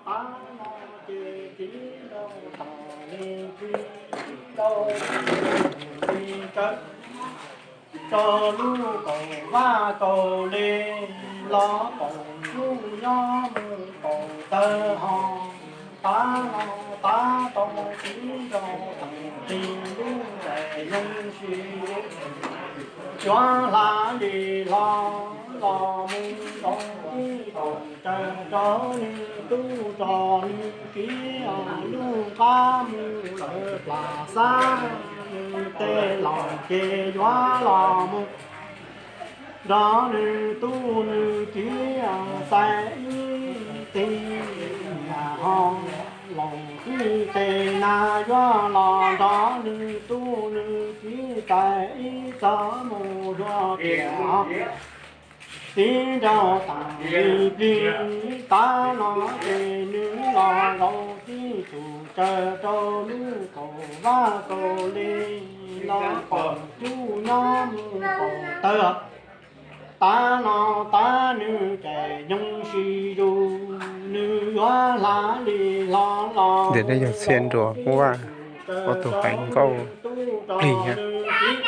Qab no ces txiv nraug tau li txiv nraug li tsawv rau lub kaum vaj kaum li los kaum cuj nyob mus kaum tawg ho. Tav no tav tau txiv nraug teem ti lub ntais yeej si yuav hla li hlo los mus rau tij tus tsawg rau nws tub rau nws kiv lub qab mus lawm plas xab nws tej laus ces yuav los mus nrog nws tub nws kiv txais ib teg niam ho. Laus txij tes nas yuav los nrog nws tub nws kiv txais ib txog mus luag tiam ho. Txiv nraug teem li plig tav no ces nws los rau tij tus tsawg rau lub kaum vaj kaum li los kaum cuj nyob mus kaum tawg. Tav no tav nws ces nyoog si zus nws yuav hla li hlo los mus rau tij tus tsawg rau nws tub rau nws kiv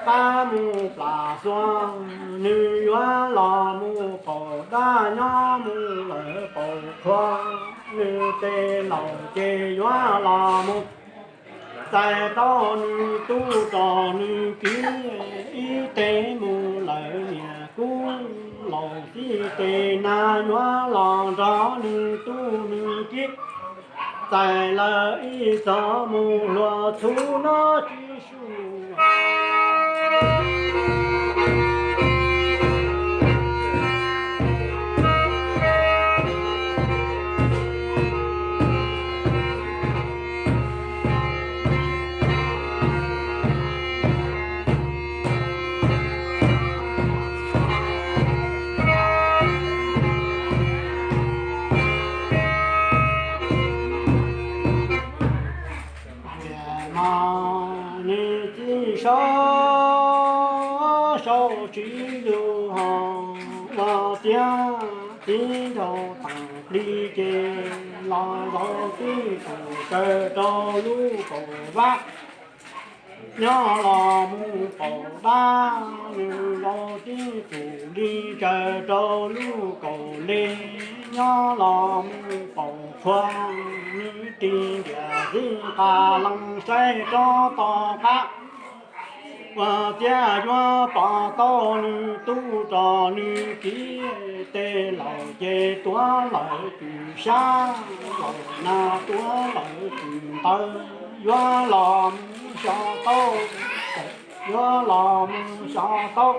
qab mus plas xuas nws yuav los mus kaum dab nyob mus lawm kaum qhua. Nws tej laus ces yuav los mus txais tau nws tub rau nws kiv ib teg mus lawm niam kub. Laus txij tes nas yuav los nrog nws tub nws kiv txais lawm ib txog mus luag txhub no tsis su. Mas nws txij sau, sau tsis lug ho ua ciav txiv nraug teem plig ces los zaum tij tus tsawg rau lub kaum vab nyob los mus kaum dab. Nws zaum tij tus li tsawg rau lub kaum li nyob los mus kaum qhua. Nws ris ntiam txij qas lees saib rov tom qab ua ciav yuav pom tau nws tub rau nws kiv tej laus ces tuav lawm cwm sab, laus nas tuav lawm cwm ntawv, yuav los mus xyov tau, yuav los mus xyov tau.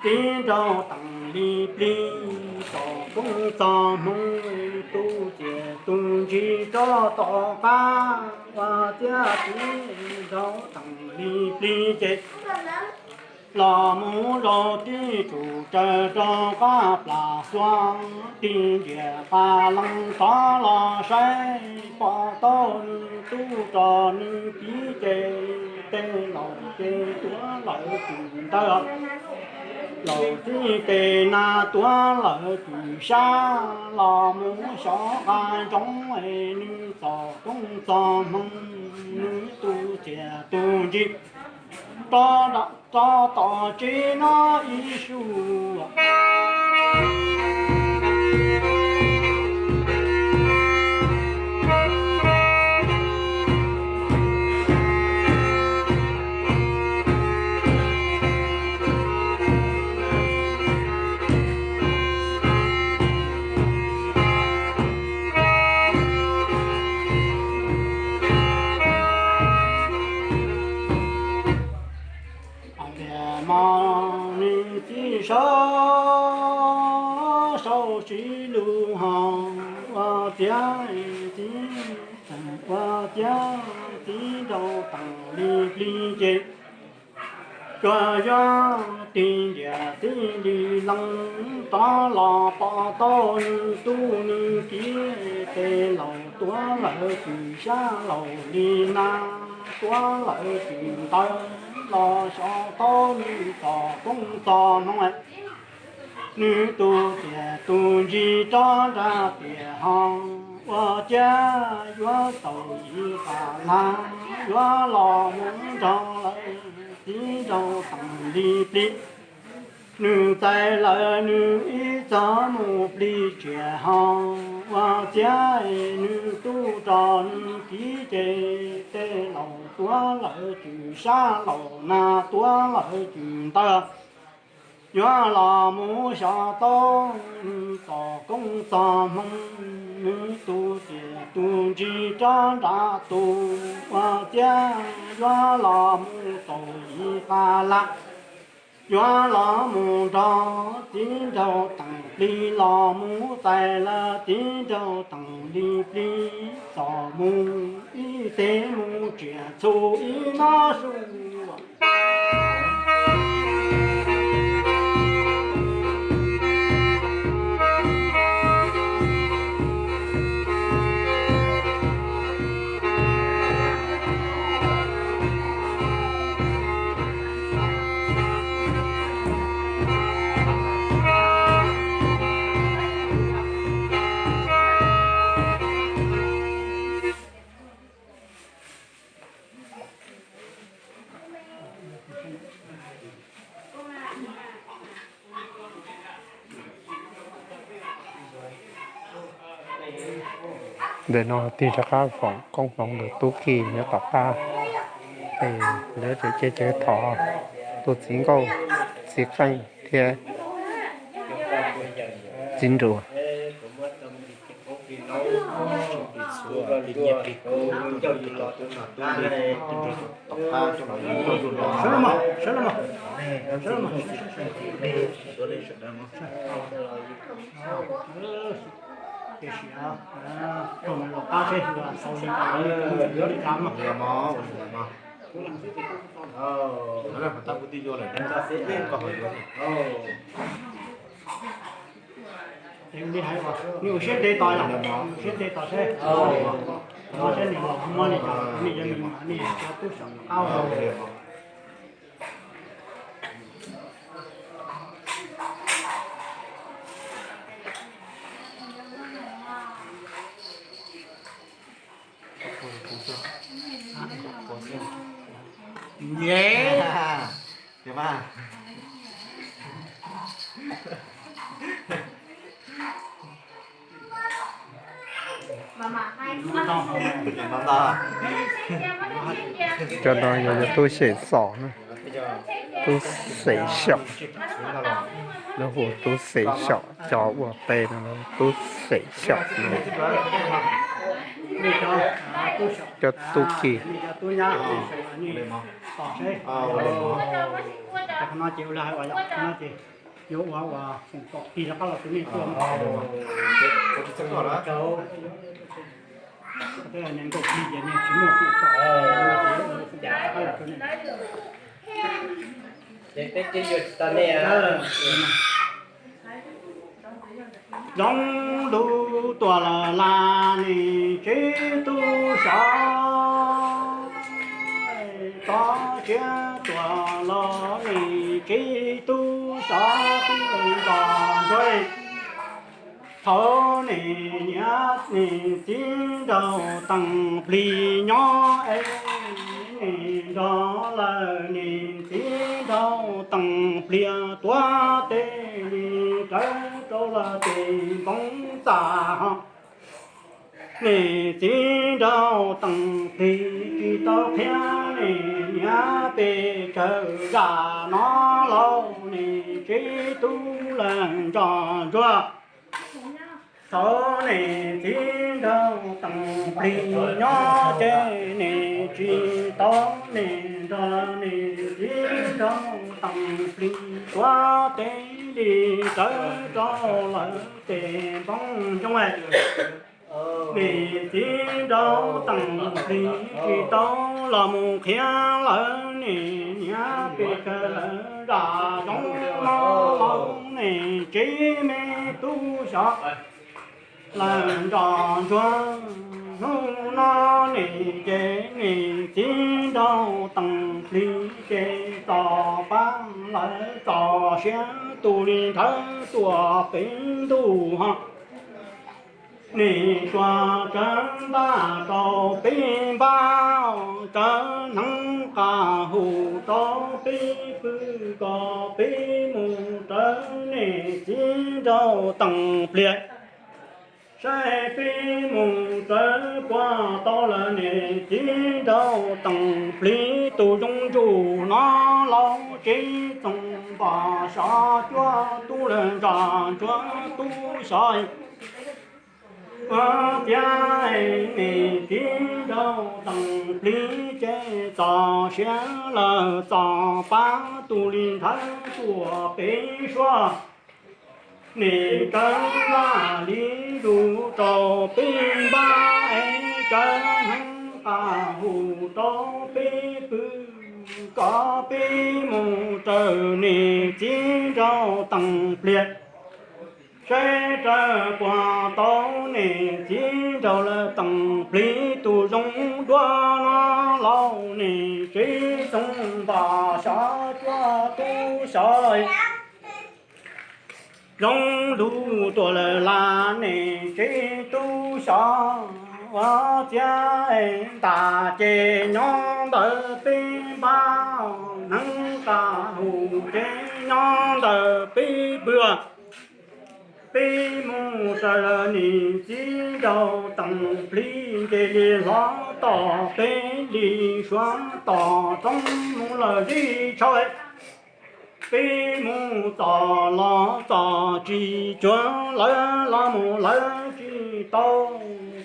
Txiv nraug teem li plig tsom koob txog hmoov, tu txiam tu ntsig rov tom qab ua ciav txiv nraug teem li plig ces los mus zaum tij tus tsawg rau qab plas xuas, ris ntiam qas lees rov los saib pom tau nws tub rau nws kiv ces tej laus ces tuav lawm cwm ntawv, laus txij tes nas tuav lawm cwm sab, los mus xyov qas ntsoov es nws tsom koob txog hmoov, nws tu txiam tu ntsig rov tom tsev no ib su. Tias mas nws txij sau, sau tsis lug ho ua ciav txiv, ua ciav txiv nraug teem li plig ces tsuas yog ris ntiam txij li lees rov los pom tau nws tub nws kiv tej laus tuav lawm cwm sab, laus li nas tuav lawm cwm ntawv, los xyov tau nws tsom koob txog hmoov. Nws tus tias tus ntsis rov nram tiaj ho ua ciav yuav tau ib qas hlab, yuav los mus nrog lawv txiv nraug teem li plig. Nws txais lawv nws ib txog mus plig tsiaj ho ua ciav nws tub rog nws kiv ces tej laus tuav lawv cwm sab laus, nas tuav lawv cwm ntawd. Yuav los mus xyov tau nws txoj koob txoj hmoov, nws tus tias tus ntsis rov nram tus ua ciav yuav los mus tau ib qas hlab, yuav los mus nrog txiv nraug teem plig, los mus txais lawv txiv nraug teem li plig, txog mus ib teg mus tsiaj txhu ib no su. Ntawm no tig rov qab foom koob hmoov rau tub Kis nyob tom qab, es lawv tseem cia cawv thov tus txiv nkauj, txiv qeej thiab txiv nruas. Tiam sis raug nws los qab seb yuav tau li cas, yuav li cas mog. Ces ua li hais, nej ua siab ntev tos yom, nej ua siab ntev tos seb, no seb nws los muab li cas, nej yuav, nej yuav cov tub saum qab. Cov no yog yog tub xeem xom na, tub xeem xyaum, lawv hu tub xeem xyaum, cov ua pe no tub xeem xyaum no. Cov tub Kis. Yuav ua ua foom kom tig rov qab los rau nej tuaj. Niam nkauj plig ces nws tsis muaj foom kom, foom kom rov qab los rau nej. Zoov ntuj tuaj lawm las nim tsev tub sov, txoj sia tuaj los nim tsev tub sov, tub nrog ntsuag. Thaum nim niam nim txiv nraug teem plig nyob es, nim nrog lawm nim txiv nraug teem plig tuav tes li rawv rau lawv tes npoo txaj ho. Nim txiv nraug teem plig tsis tau qhia nim niam pes tsawg zaj no lauj, nim tsev tub lawm nrog ntsuag. Thaum nim txiv nraug teem plig nyob ces nim tsis tau, nim nrog nim txiv nraug teem plig tuav tes li rawv rau lawv tes npoo ntsoov. Nim txiv nraug teem plig tsis tau los mus qhia lawv, nim niam pes tsawg lawm zaj zoo no lauj, nim tsev me tub sov lawm nrog ntsuag. Hnub no nim ces nim txiv nraug teem plig ces txom pab lawv txoj sia tus li nthawv tuaj peb ntuj ho. Nim tuaj tsawv ntaj rau peb npab, tsawv hneev qas hu rau peb pw, kom peb mus raws niam txiv nraug teem pliag. Saib peb mus raws puas tau lawm niam txiv nraug teem plig, tus zoo ntsuj no lauj tsev txoos npam sov cuab tub lawm nrog ntsuag tub xyov. Ua ciav niam txiv nraug teem plig ces txog siav lawm txog pab tus li nthawv tuaj peb suab. Nim kawg laj li lus rau peb npab es tsawv hneev qas hu rau peb pw, kom peb mus raws niam txiv nraug teem pliag. Saib raws puas tau niam txiv nraug lawv teem plig, tus zoo dua no lauj niam tsev txoos npam sov cuab tub xyov. Zoo lus tuaj lawm las niam tsev tub xyov. Ua ciav ntas ces nyob ntawm peb npab, hneev qas hu ces nyob ntawm peb pw. Peb mus raws niam txiv nraug teem plig, nce li hlo tom peb li suav tom roob mus lawm zeb tshauv. Peb mus txog los txog tsis cuag lawv, los mus lawv tsis tau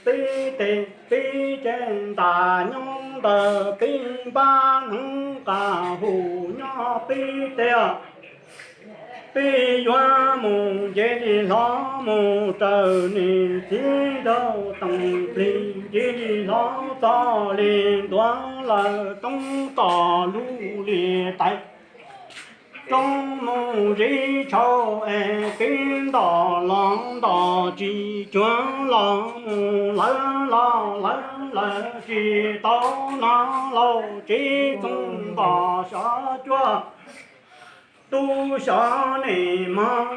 peb teg. Peb ces ntas nyob ntawm peb npab, hneev qas hu nyob peb teg. Peb yuav mus nce li hlo mus raws niam txiv nraug teem plig, nce li hlo txog li ntuav lawm roob tom lub li tais. Roob mus zeb tshauv es peb ntom los ntom tsis cuag, los mus lawv los lawv lawv tsis tau no lauj tsev txoos npam sov cuab tub xyov niam mog.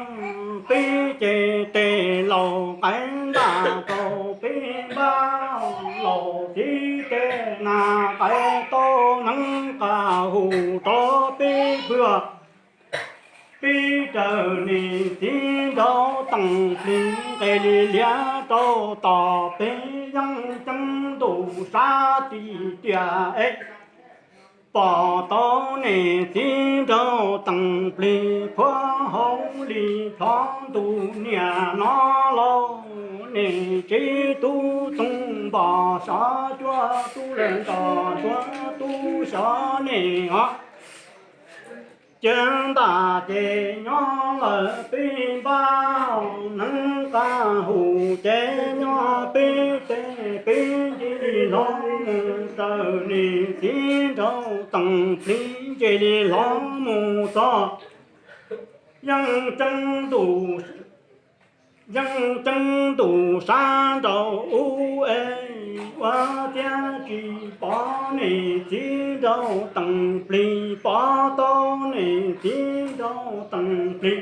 Peb ces tes laus qaib ntaj rau peb npab, laus txiv tes nas qaib tau hneev qas hu rau peb pw. Peb raws niam txiv nraug teem plig, nqes li liab rau tom peb yeej ceeb ntuj sab tim tiam es pom tau niam txiv nraug teem plig, phuab hauv li plhov ntuj niam no lauj, niam tsev tub txoos npam sov cuab tub lawm nrog ntsuag tub xyov niam os. Ces ntaj ces nyob lawm peb npab, hneev qas hu ces nyob peb teg. Peb nce li hlo mus raws niam txiv nraug teem plig, nce li hlo mus txog yeej ceeb ntuj, yeej ceeb ntuj sab nraud ub es, ua ciav tsis pom niam txiv nraug teem plig, pom tau niam txiv nraug teem plig.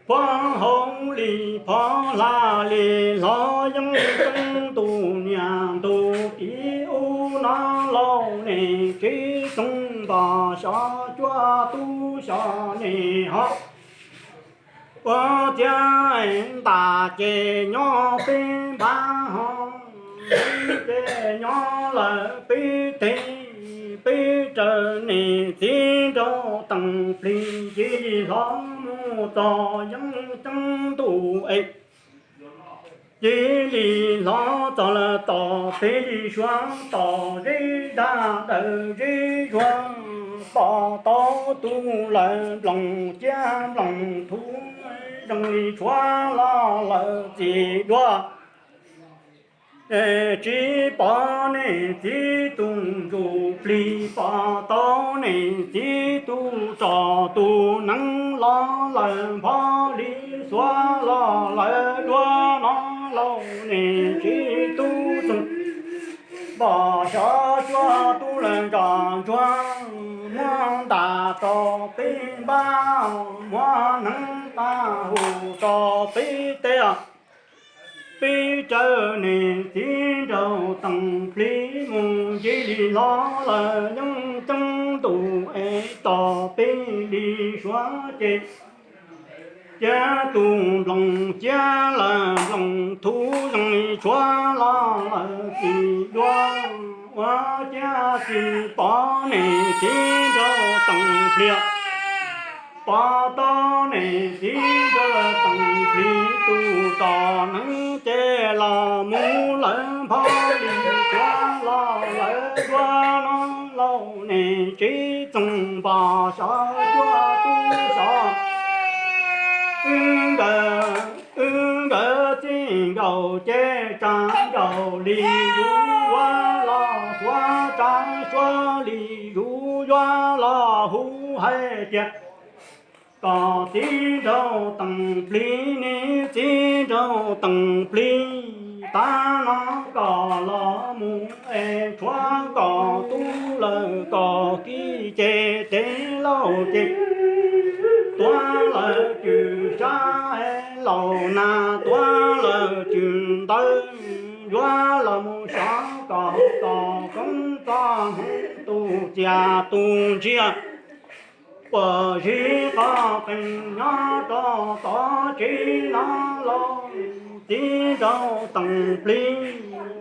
Phuab hauv li phuab hla li hlo yeej ceeb ntuj niam ntuj tib ub no lauj, niam tsev txoos npam sov cuab tub xyov niam ho. Ua ciav ntaj ces nyob peb npab ho, ces nyob lawm peb teg. Peb raws niam txiv nraug teem plig, nce li hlo mus txog yeej ceeb ntuj es, nce li hlo txog lawm tom peb li suav tom zeb dag daws zeb zuag, pom tau tus lawm nploos ciab nploos thuv, zoo li tshuav los lawm txim dua. Tsis pom niam txiv tus ntsuj plig, pom tau niam txiv tus tsov tus hneev los lawm npho li xuav los lawm dua no lauj, niam tsev tub txoos npam sov cuab tub lawm nrog ntsuag muab ntaj rau peb npab. muab hneev tag hu rau peb teb. Peb tsaws niam txiv nraug Teem Plig mus ncig li hlob lawm yeej ceeb ntus es tos peb li suav ces cia tus nploos cia lawm nploos thuv zoo li tshuav los lawm tsis dua ua ciav tsis pom niam txiv nraug Teem Plig. Pom tau niam txiv nraug Teem Plig tus tsom hneev ces los mus lawm npho li tshuav los lawm dua no lauj niam txiv txoos npos xyov cuaj tub xyov. Wb nkawd, wb nkawd txij nkaus ces tsa nkaus li zuv yuav los xuav, tsa suav li zuv yuav los hu hais tias kom txiv nraug Teem Plig, niam txiv nraug Teem Plig, tav no kom los mus es tshuav kom tub lawm kom kiv ces tes lauj ces tuav lawm cwm sab es laus nas tuav lawm cwm ntawv, yuav los mus xyov kom kom koob txoj hmoov tus txias tus ntsiag puas zib qhov qees nyob rau tod tsev no lauj. Txiv nraug Teem Plig,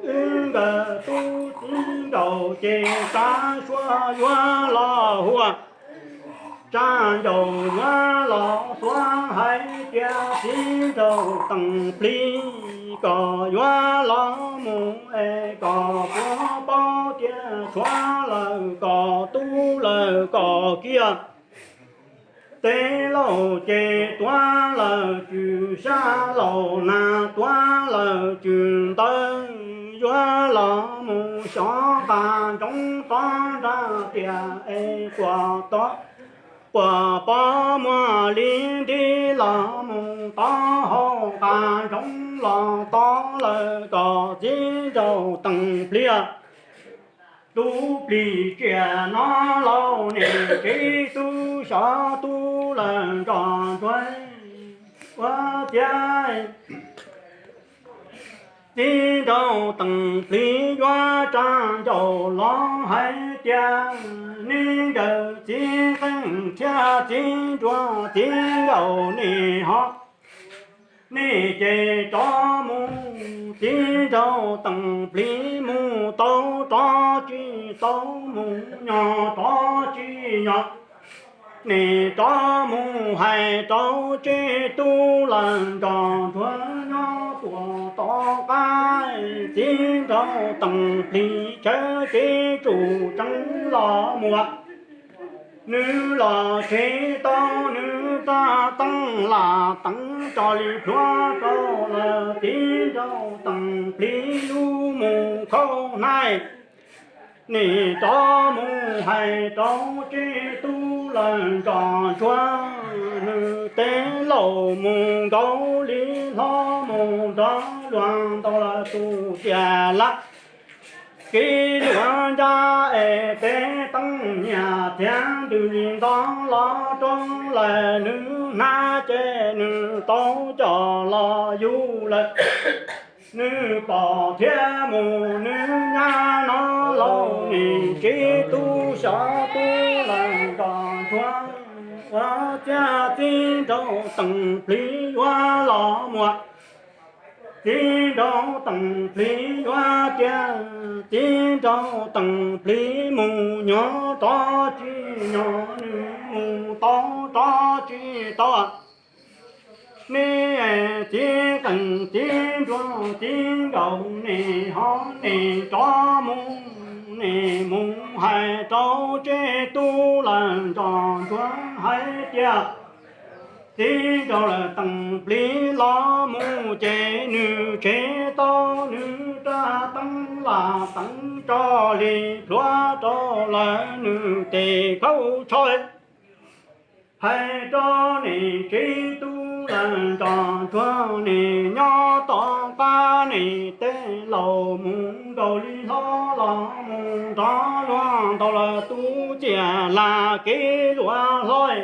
wb nkawd tub txiv nraug ces tsa suav yuav los hu, tsa ncaus yuav los xuav hais tias txiv nraug Teem Plig kom yuav los mus es kom puas paub tias tshuav lawm kom tub lawm kom kiag. Tes lauj ces tuav lawm cwm sab, laus nas tuav lawm cwm ntawv, yuav los mus xyov qas ntsoov tod nrag tias es puas tod, puas pom muaj li nti los mus tod hauv qas ntsoov los tod lawm kom txiv nraug Teem Plig, tub plig tsiaj no lauj niam txiv tub xyov tub lawm nrog ntsuag ua ciav. Txiv nraug Teem Plig yuav tsa ncaus los hais tias, nej nkawd txiv qeej thiab txiv ntsuag txiv nkaus nej ho, nej ces rov mus. Txiv nraug Teem Plig mus tau rov tsis tau, mus nyob rov tsis nyob, nej rov mus hais rau tseb tub lawm nrog ntsuag nyob tuaj tom qab. Txiv nraug Teem Plig tsawv tsev tsum tseeb los muaj, nws los tseg tau nws rab teeb lam teev tso li plhuav rau lawm. Txiv nraug Teem Plig lub mus khauj hnaij, nej rov mus hais rau tseb tub lawm nrog ntsuag, nws tes laus mus nkaus li hlob mus nrog luag ntau lawm tus tias laj. Kev luag ncaj es peb teeb nyiaj thiab ntws li nto los rau lawm, nws hnab ces nws tau coj los yug lawm. Nws pom thiab mus nws nyab no lauj, niam txiv tub xyov tub lawm nrog ntsuag ua ciav. Txiv nraug Teem Plig yuav los muaj, txiv nraug Teem Plig yuav tias, txiv nraug Teem Plig mus nyob rov tsis nyob, nws mus tau rov tsis tau. Nej txiv qeej txiv ntsuag txiv nkaus nej ho, nej rov mus, nej mus hais rau tseb tub lawm nrog ntsuag hais tias, txiv nraug lawm Teem Plig los mus ces nws tseg tau nws rab teeb lam teev tso li plhuav rau lawm nws tes khauj tshoj. Hais rau nej txiv tub lawm nrog ntsuag, nej nyob tom qab nej tes laus mus nkaus li hlob los mus nrog luag ntau lawm tus tias laj kev luag hlob.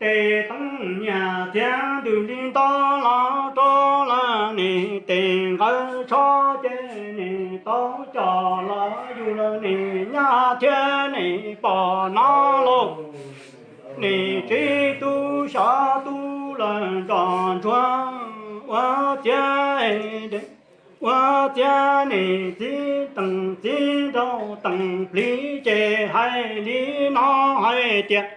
Tes teeb nyias txiav ntws li nto los rau lawm, nim tes nqawd tsho ces nim tau coj los yug lawm, nim nyab thiab nim poj no lauj. Nim txiv tub xyov tub lawm nroj ntsuag ua txiav, ua txiav nim txiv teem txiv nraug teem plig ces hais li no hais tias,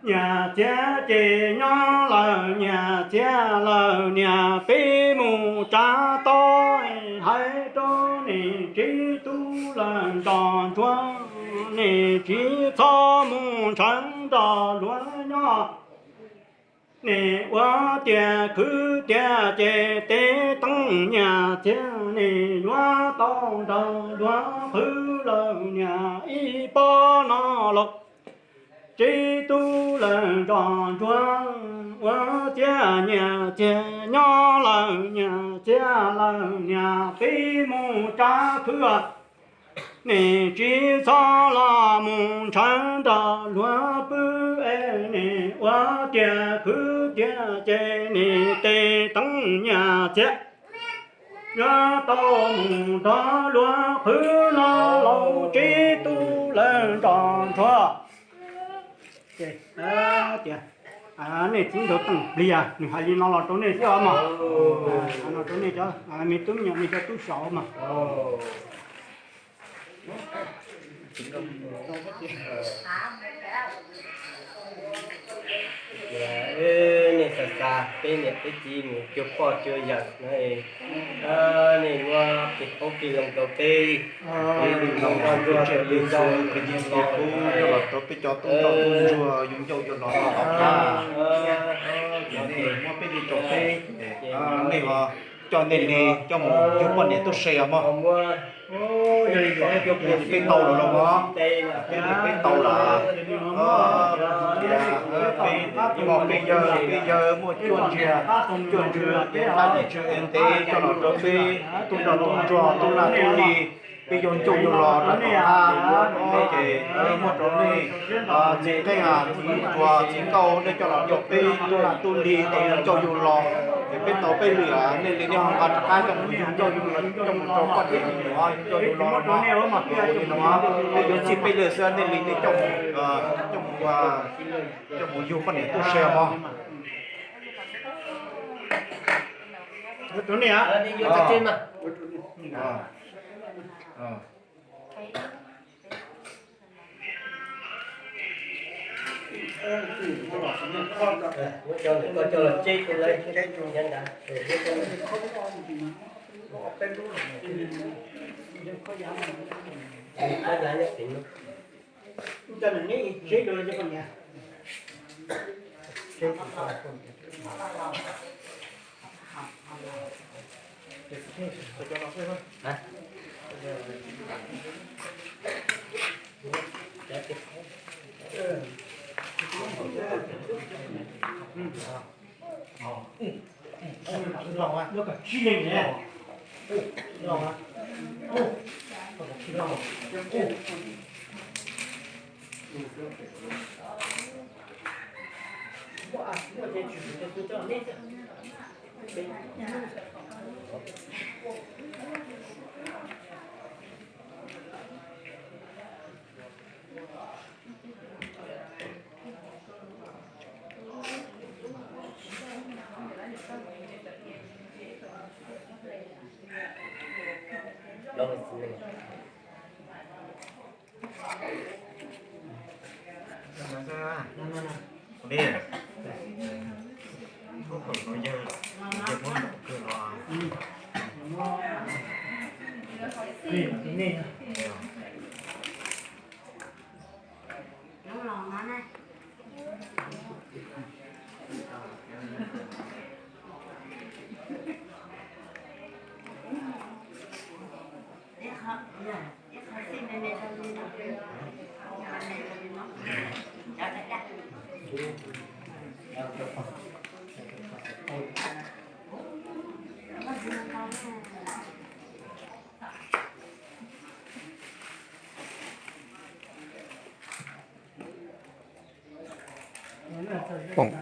nyias txiav ces nyob lawm, nyias txiav lawm niam peb mus tsa tau, hais rau nim txiv tub lawm nroj ntsuag, nim txiv txhob mus ntshaw nrog luag nyob. Nim ua tias khwv tiag ces tes teeb nyias txiav, nim yuav tau nrog luag qhwv lawm niam ib pob no lauj. Txiv tub lawm nroj ntsuag ua txiav, nyias txiav nyob lawm, nyias txiav lawm niam peb mus tsa khwv. Nim txiv txhob los mus ntshaw nrog luag pw es, nim ua tias khwv tiag ces nim tes teeb nyias txiav, yuav tau mus nrog luag qhwv no lauj. Txiv tub lawm nroj ntsuag. Tias nej txiv nraug teem pliag nws hais li no los rau nej xwb os mog. No rau nej cov me tub me nyuam nej cov tub saud mog. Nej xav xav peb niam peb txiv mus cuag poj cuag yawm na, nej muab plig qoob plig loo rau peb, peb los nrog ntsuag li ntau, peb cov tub nraug tub ntsuag yug ncauj yug lus los tau qab. Nej muab peb li rau peb, nej ho coj nej li coj mus yug poj niam tub se os mog. Peb tau lawm los mog, peb li peb tau lawm. Peb mog peb yawg, peb yawg muaj cuaj ntsiag, cuaj ntsiag peb qab niam txiv ntev coj los rau peb tub nraug tub ntsuag tub laj tub li, peb yug ncauj yug lus rau tom qab. Ces muaj rau nej txiv qeej, txiv tsuas, txiv nkauj, nej coj los rau peb tub laj tub li tau yug ncauj yug lus. Ces peb tau peb li, nej li nej ho nqa rov qab coj mus yug ncauj yug lus, coj mus rau poj niam me nyuam yug ncauj yug lus no. Peb yuav txij peb li xwb, nej li nej coj mus, coj mus, coj mus yug poj niam tub se mog.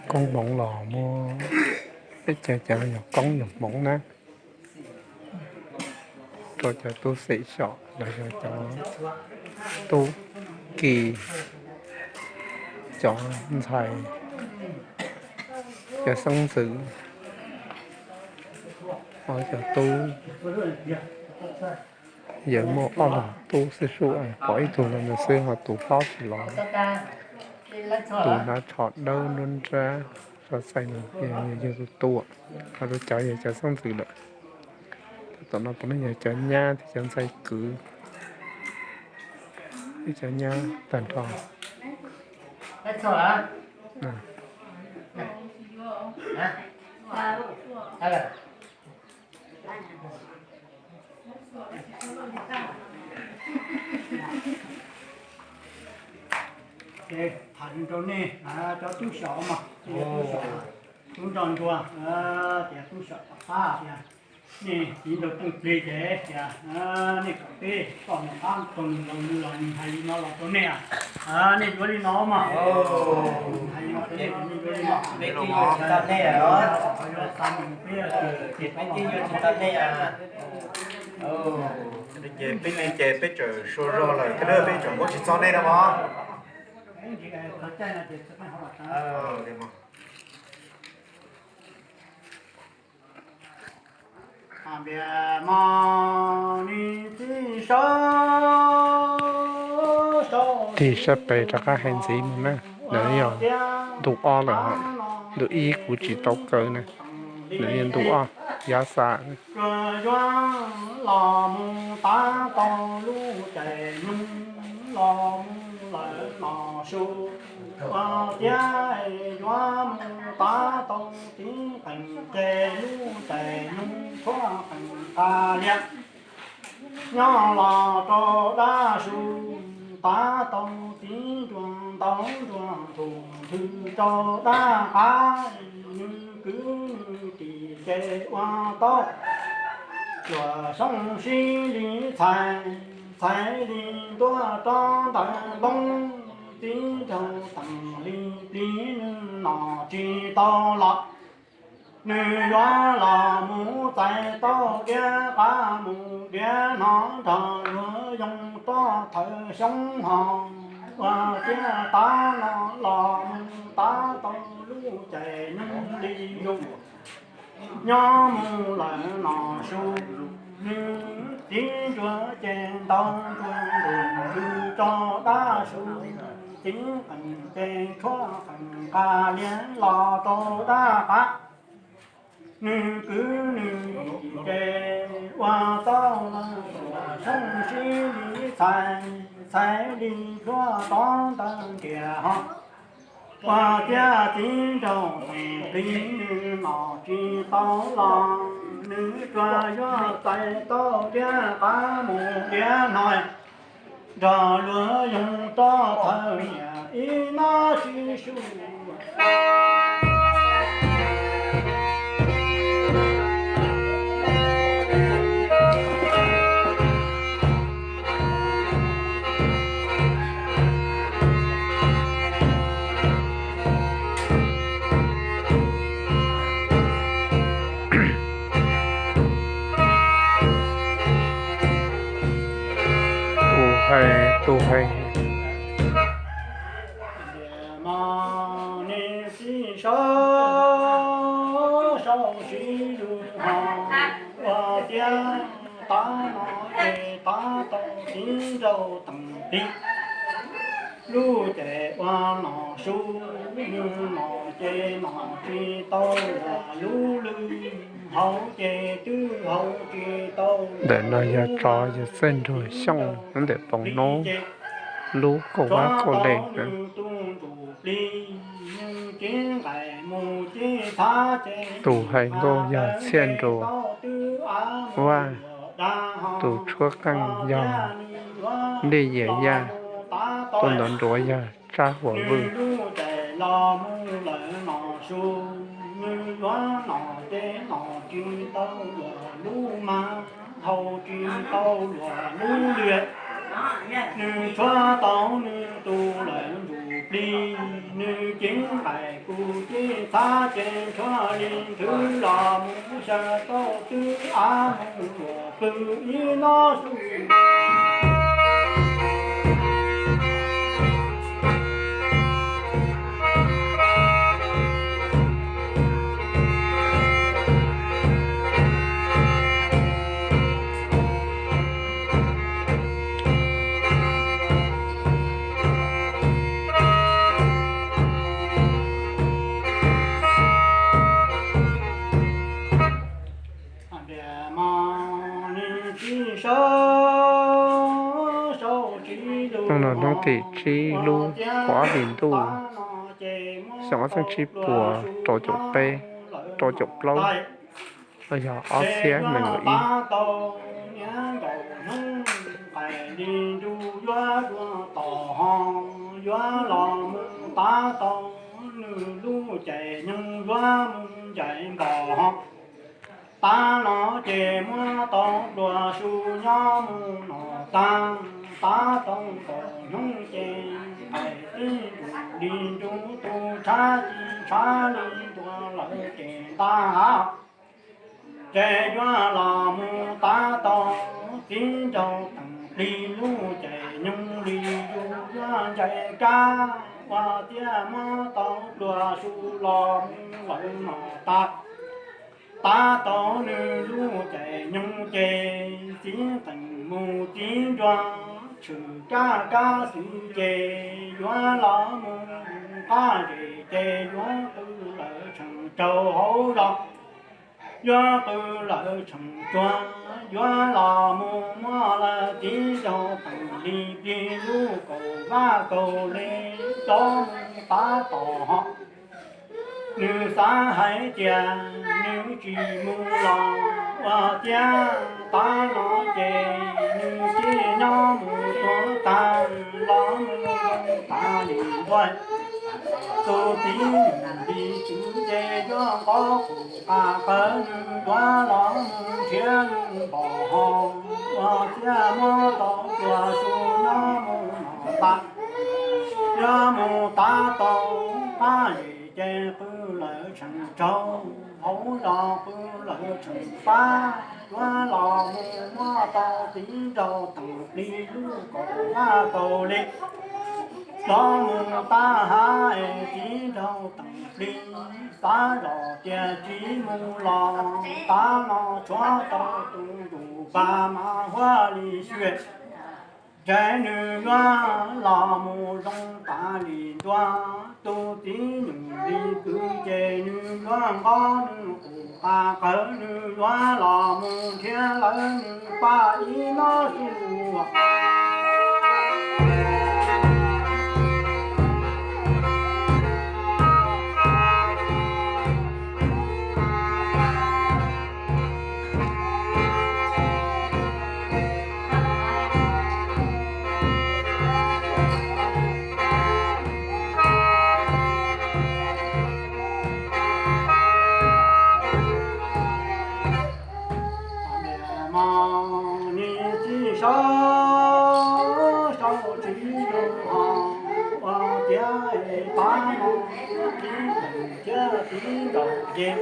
Koob hmoov los muab peb cov, cov yog koob yog hmoov na, rau cov tub xeem xyom los yog cov tub ki, cov ntxhais, cov xeeb ntxwv, cov tub. Yawg muaj ob leeg tub xwb sub, pom ib tug los ntawd xwb ho tus hlob tsis los. Tus hnav tsho dawb nruab nrab, so txaij no yog yawg tus tub, ho rau cov yog cov xeeb ntxwv lawm. Tom no puav leej yog cov nyab thiab cov ntxhais kwv, ib cov nyab tag nrho. Tham rau nej cov tub xyom mas, tub nrog ntsuag, tias tub xyom tom qab tias nej txiv nraug phooj plig ces tias nej kom peb koj mus qab rau nws laus nws los nws hais li no los rau nej, nej yuav li no mas. Hais li no rau nej, nej yuav li no. Peb tsis yuav tsis tau nej os. Peb tsis yuav tsis tau nej. Ces peb ne ces peb tseem sua zog lawm thiab peb tseem muab tsis txog nej no mog. Tig sab pem rov qab hais ntxiv mus na. Lawv yog ntu ob lawm, ntu ib kuv tsis tau kaw na. Lawv yog ntu ob, yav xav. Yuav los mus tav tau lub caij nyoog, los mus lawm no su, ua tiav yuav mus tav tau txiv qees ces lub caij nyoog tshuab qees qas lias. Nyob los rau dab su, tav tau txiv nruas ntau nruas nthus nthwv rau dab qab, nws kwv nws tij ces ua tau cuam xyoob sib li txhais, txhais li ntuab rov ntawm ntoo, txiv nraug teem li plig nws nom tsis tau los. Nws yuav los mus txais tau diav qab mus diav no nrog luag yoog roj thawm xyoob ho ua tiav tav no los mus tav tau lub caij nyoog li zus. Nyob mus lawm no su, nws txiv nruas ces ntau nruas nthus nthwv rau dab su, txiv qees ces tshuab qees qas lias los rau dab qab. Nws kwv nws tij ces ua tau los cuam xyoob sib li txhais, txhais li tshuab rov ntawm ntiag ho ua tiav txiv nraug teem plig nws nom tsis tau los. Nws tsuas yuav txais tau diav qab mus diav no nrog luag yoog roj thawm niam ib nab sib su. Tus hais, tus hais. Mas nej sib sau sau sib lug ho ua tiav tav no ces tav tau txiv nraug teem plig. Lub caij ua nom su, nws nom ces nom tsis tau luag lub lwg, haus ces twb haus tsis tau. Ntawm no yog tsov yog txawj nruag xyooj ntawm Poo Noob lub kauj vab kauj le. Nws tus ntsuj plig, nws cev nqaim mus cev thav ces tus hais nkauj yog Txhiaj Nruas Vaj, tus tshuab qeej yog Lij Yias Yaj, tus ntawv nruas yog Tsab Huam Vwj. Nws lub caij los mus lawm nom su, nws yuav nom ces nom tsis tau luag lub mag, haus tsis tau luag lub lwg. Nws tshuab tau nws tus lawv ntsuj plig, Nws cev nqaim kuv cev txhab ces ntshuab li nthwv los mus xyaw tau twb av mus luam pw ib hnub su. Hnub no hnub tim tsib lub kaum ob hlis ntuj, xyoo ob txhiab tsib puas rau caum peb, rau caum plaub, los yog ob txhiab nees nkaum ib. Yuav los mus tav tau nws lub cais nyoog yuav mus ncaim npaum ho. Tav no ces muab tau pluas su nyob mus no tag, tav tau nkaus hnub ces qais tib ntus li nrub tu tshav ci tshav li ntua lawm ces nta hav. Ces yuav los mus tav tau txiv nraug teem plig lub cais nyoog li yus yuav ncaim kab ua tiab muab tau pluas su los mus lawm no tag. Tav tau nws lub cais nyoog ces txiv teem mus txiv nruas tshwm kab kab xwb ces yuav los mus qab zes ces yuav qw lawm tseem raug hauv zos. Yuav qw lawm tseem tsuag yuav los mus muab lawm txiv nraug teem li plig lub kaum vaj kaum li rov mus tav tom ho. Nws xav hais tias nws tsis mus los ua tiab tav no ces nws thiaj nyob mus tuag tag los mus zoo tas li ntuj. Tus txiv nws li tswv ces yuav nqov qus qas qawv nws yuav los mus nrhiav nws npaum ho ua tiab muab tau pluas su nyob mus no tag. Yuav mus tav tau qab zes ces qw lawm tseem raug hauv zos qw lawm tseem pab. Yuav los mus muab tau txiv nraug teem plig lub kaum vaj kaum li los mus tav hav es txiv nraug teem plig xav zos tias tsis mus los tav no tshuav tau tus ntuj pas mas huab li xyuas. Ntshe nws yuav los mus zoo tas li ntua, tus txiv nws li kwv ces nws yuav nqov nws qus qas qawv nws yuav los mus nrhiav lawv nws pab ib hnub su. Mas nws tsis sawv sau tsis zoo ho ua tiab tav no txiv teem thiab txiv nraug ces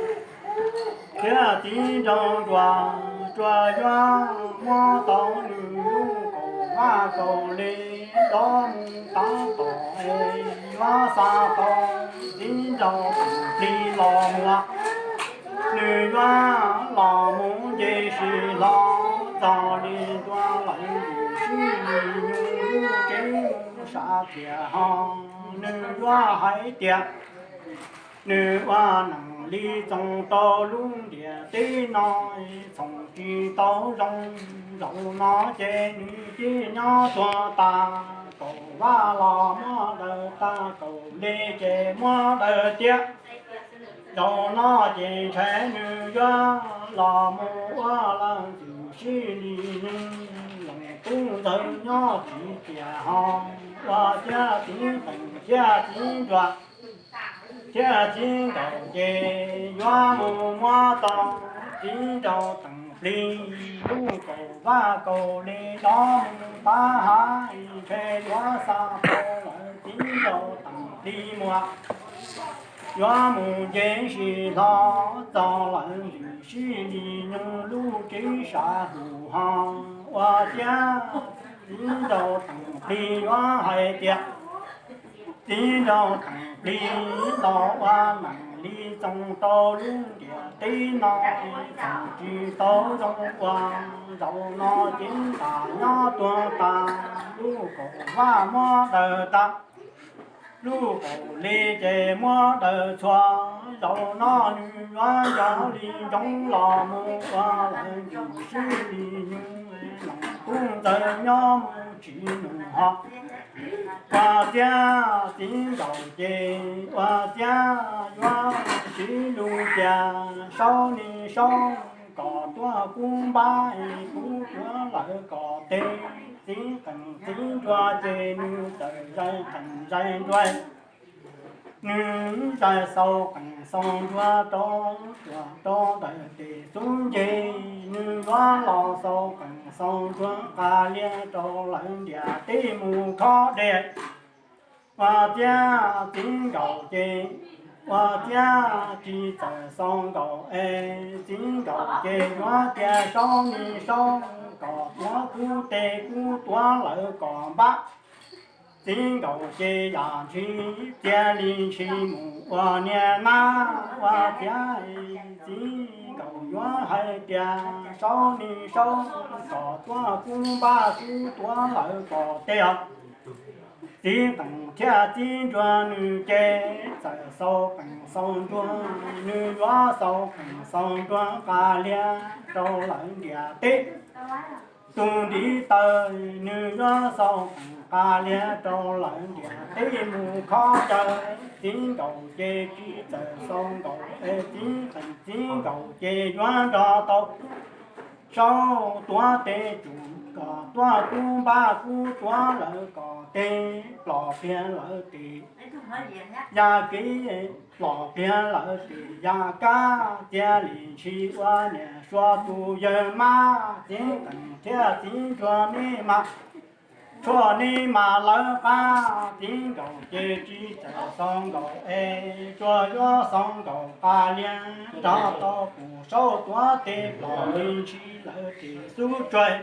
thiab txiv nraug nruas tsuas yuav muab tau nws lub kaum vaj kaum li rov mus tav tom es yuav xa tau txiv nraug teem plig los mus. Nws yuav los mus nce sis hlo txog li ntua lawm yus sib li nyuj lub tsev mus sam thiam ho. Nws yuav hais tias nws ua neej li txoos tau lub ntiaj teb no txhoov tsis tau zoo. Zaum no ces nws cia nyob tuag tas, kaum vaj los muab daws tag, kaum li ces muab daws tiab. Zaum no ces ntshe nws yuav los mus ua leej twg sib li neeg, leej tub ntxawg nyob tsis tiam ho ua thiab txiv teem thiab txiv nruas thiab txiv nraug ces yuav mus muab tau txiv nraug teem plig lub kaum vaj kaum li rov mus tav hav, ntshe yuav xa tau lawm txiv nraug teem li muag, yuav mus nce sib hlo txog lawm ntxim sib li nyoog lub tsev sab hu ho ua ciav txiv nraug teem plig yuav hais tias txiv nraug teem plig los ua neej li txoos rau lub ntiaj teb no txhob tsis tau zoo ua. Zaum no cev tas nyob tuag tas, lub kaum vaj muab daws tas, lub kaum li ces muab daws txhua. Zaum no nws yuav yog li ntsoov los mus ua lawm ntxim sib li nyoog, tub ntxawg nyob mus tsis nus ho ua ciav txiv nraug ces ua ciav yuav siv lus tias saub ne saub, kom tuav kub npab kuv tuav lawv kom teg. Txiv qeej txiv nruas ces nws txawm zais qeej zais nruas, nws zais xau qeej xau nruas rau, rau ntawm tes xub ncig, nws yuav los xau qeej xau nruas nqa liag rau lawv ntiaj teb mus khob dej. Ua ciav txiv nkaus ces ua ciav tsis txawm xau nkaus es txiv nkaus ces yuav tias saub ne saub, kom tuav kub teg kuv tuav lawv kom npab. Txiv nkaus ces yam ntshis txia li ntshis mus ua niag nab. Ua ciav txiv nkaus yuav hais tias saub ne saub, kom tuav kub npab kuv tuav lawv kom teg os. Txiv qeej thiab txiv nruas nws ces txawm xau qeej xau nruas, nws yuav xau qeej xau nruas nqa liag rau lawv ntiaj teb. Tus ntiv taw nws yuav xau qeej nqa liag rau lawv ntiaj teb mus khob caw. Txiv nkaus ces tsis txawm xau nkaus es txiv qeej txiv nkaus ces yuav nrog tau saub tuav teg tsum, kom tuav kub npab kuv tuav lawv kom teg. Plom pliag lawv tes ya kev, plom pliag lawv tes ya kab, txia li ntshis ua niam suav tus yawg mab. Txiv qeej thiab txiv nruas neb mas tshuaj neb mas lawv qab. Txiv nkaus ces tsis txawm xau nkaus es tsuas yuav xau nkaus nqa liag nrog tau tus saub tuav teg. Plom li ntshis lawv tes xub tsuag,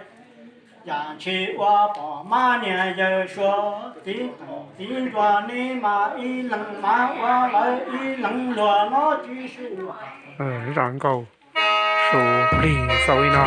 yam ntshis ua pom mab niag yawg suav. Txiv qeej txiv nruas neb mas ib leeg mas ua lawv ib leeg luag no tsis sib ua. Zam nkaus, su plig xaus li no.